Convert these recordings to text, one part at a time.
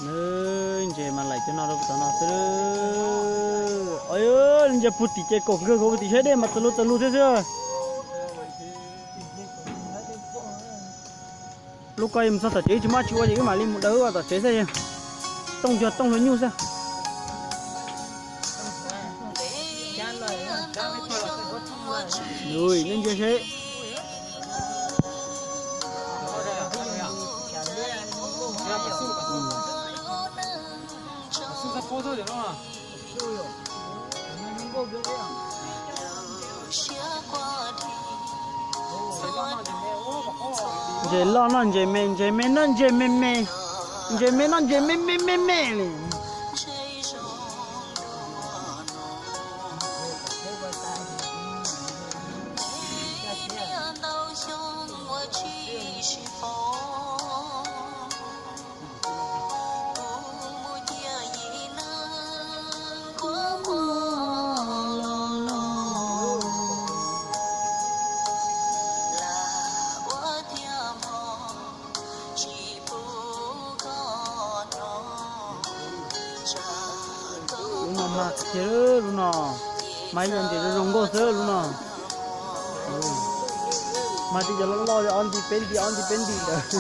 Ntses mas laim cov no rau tom no xwb. Ntses puag tim ces kaum nkawg, kaum tim saib dej mas txawv lug txawv lug thiab xwb. Lub ko mus txog tom tsev tsis muaj tsis ua ces wb mam li mus daws wb tom tsev xwb. Tooj yog tooj hluas nyuj xwb. Nej ntsia seb. Ntses loj noj ntses me, ntses me noj ntses me me, ntses me noj ntses me me me me li. Lub no mas tiag, lub no mas yog ntses zoo zoo nkauj xwb lub no. Mas tsis yog loj loj ob nti peb nti ob nti peb nti ntawd.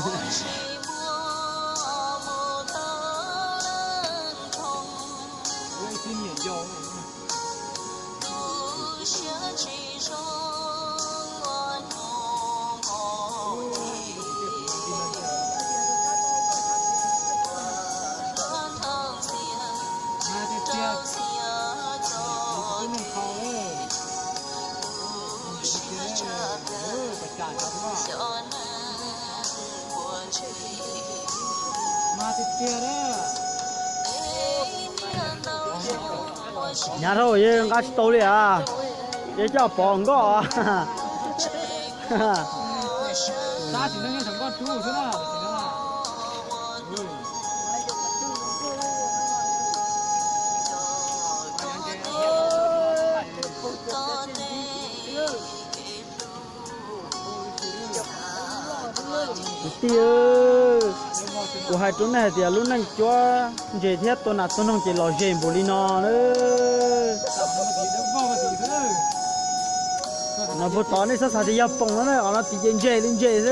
Hnyav dhau, yeej nqa tsis tau li as. Yeej coj pov nkoj. Kwv tij, kuv hais rau nej hais tias lub neej cuab ntses thiab tua nas tua noog ces los ze npaum li no na. No puag tod nej txhob xav tias yog poom no na, os no tim ces ntses li ntses xwb.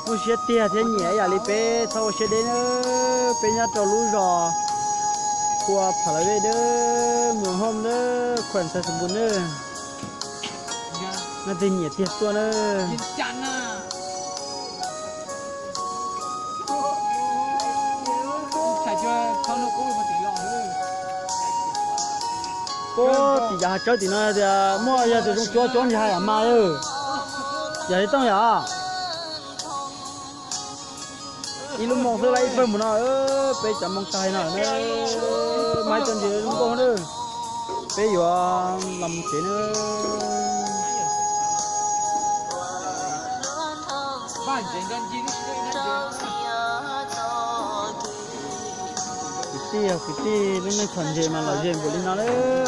Muaj siab tiag thiab nyiam ib yam li peb txhob ua siab deb na. Peb nyob rau lub zos Khua Pha La Vej na, mus Hom na, khuam ntxhais xus npus na. Leej twg nyiam tiag tuaj na. Puag tim yav hav tsawb tim no tias muaj yog tus zoo cuab cuab ntsis hais yam mas lawm. Yog li tooj yom. Ib lub moo xwb lawm ib pawg mus no, peb cov moo tag no, mas cov ntses zoo nkauj na. Peb yuav los mus tsev na. Kwv tij, kwv tij, lub neej txhom ntses mas los ze npaum li no lawm,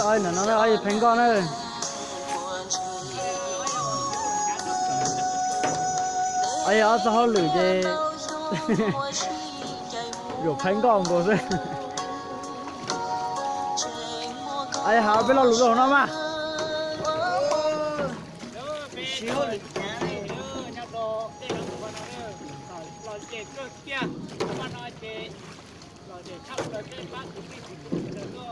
ob ntawm no ob yawg Pheej Nkoj na. Ob yawg ob txoj hauj lwm ces zaum Pheej Nkoj nkaus xwb. Ob yawg hais ob peb lo lus rau hauv no mas. Los ces tshaj plaws peb pab kwv tij kwv tij sawv daws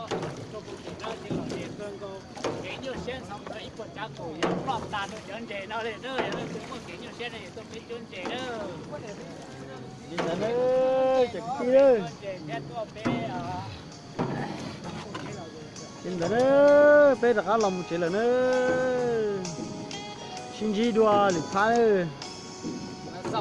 tuaj rau puag tim no ces los ces kawg nkaus kev nyuaj siab ntxhov ib puas tsav kaum yog ploj tas rau cov ntses no li na. Yog leej twg muaj kev nyuaj siab no ces tuaj peb cuab ntses na. Li ntawd na, cov kwv tij na, li ntawd na, peb rov qab los mus tsev lawm na. Sib ntsib dua lwm phab na.